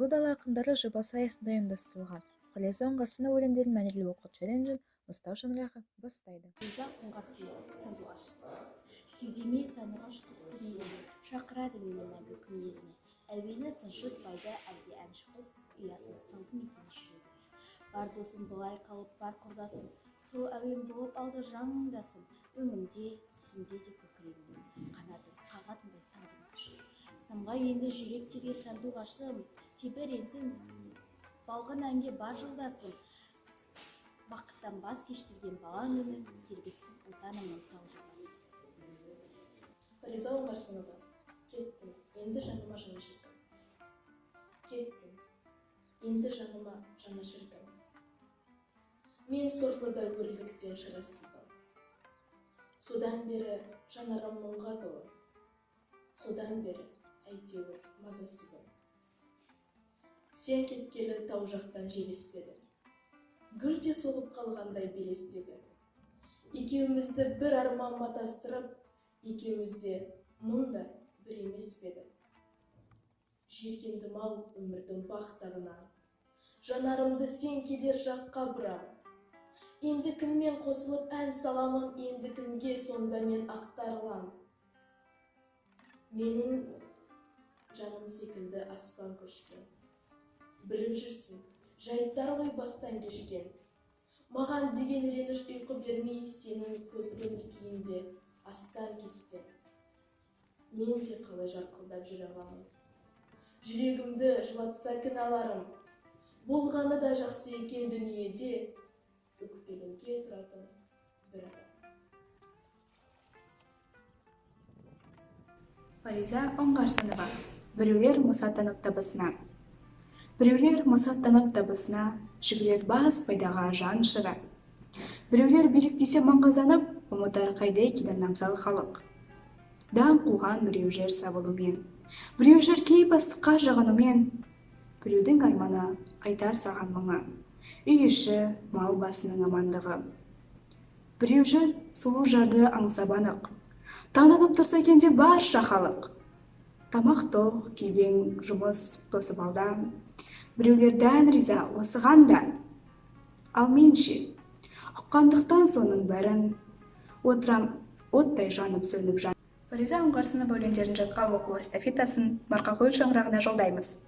Ұлы дала ақындары жобасы аясында ұйымдастырылған Фариза Оңғарсынова өлеңдерін мәнерлеп оқу челленджін Мұзтау шаңырағы бастайды. Фариза Оңғарсынова, «Сандуғаш». Кеудеме сандуғаш құс түнегені, шақырады мені мәңгі күн еліне. Әуені тыншытпайды әлде әнші құс, ұясын салды ма екен жүрегіме? Бар досым былай қалып, бар құрдасым, сол әуен болып алды жан мұңдасым. Өңімде, түсімде де көкірегімнен қанатын қағатындай таудың күші. Самға енді жүректерге, сандуғашым, тебіренсін балғын әнге бар жолдасым. Бақыттан баз кештірген балаң үні тербетсін отанымның тау жотасын. Фариза Оңғарсынова, «Кеттің, енді жаныма жанашыр кім?». Кеттің, енді жаныма жанашыр кім? Мен сорлы да өрліктен шарасызбын. Содан бері жанарым мұңға толы. Содан бері әйтеуір мазасызбын. Сен кеткелі тау жақтан жел еспеді. Гүл де солып қалғандай белестегі. Екеумізді бір арман матастырып, екеумізде мұң да бір емес пе еді? Жиіркендім-ау өмірдің бақтағынан. Жанарымды сен келер жаққа бұрам. Енді кіммен қосылып ән саламын, енді кімге сонда мен ақтарылам? Менің жаным секілді аспан көшкен. Біліп жүрсің, жайттар ғой бастан кешкен. Маған деген реніш ұйқы бермей, сенің көз көңіл күйінде астан кестен. Мен де қалай жарқылдап жүре аламын? Жүрегімді жылатса кінәларым. Болғаны да жақсы екен дүниеде, өкпелеуге тұратын бір адам. Фариза Оңғарсынова, «Біреулер масаттанып табысына». Біреулер масаттанып табысына, жүгірер бас пайдаға жан ұшыра. Біреулер билік десе маңғазданып, ұмытар қайда екенін абзал халық. Даңқ қуған біреу жүр сабылумен, біреу жүр кей бастыққа жағынумен. Біреудің арманы айтар саған мұңы, үй іші, мал басының амандығы. Біреу жүр сұлу жарды аңсап анық, таңданып тұрса екен деп барша халық. Тамақ тоқ, күйбең жұмыс тосып алда, біреулер дән риза осыған да. Ал мен ше, ұққандықтан соның бәрін, отырам оттай жанып сөніп жан. Фариза Оңғарсынова өлеңдерін жатқа оқу эстафетасын Марқакөл шаңырағына жолдаймыз.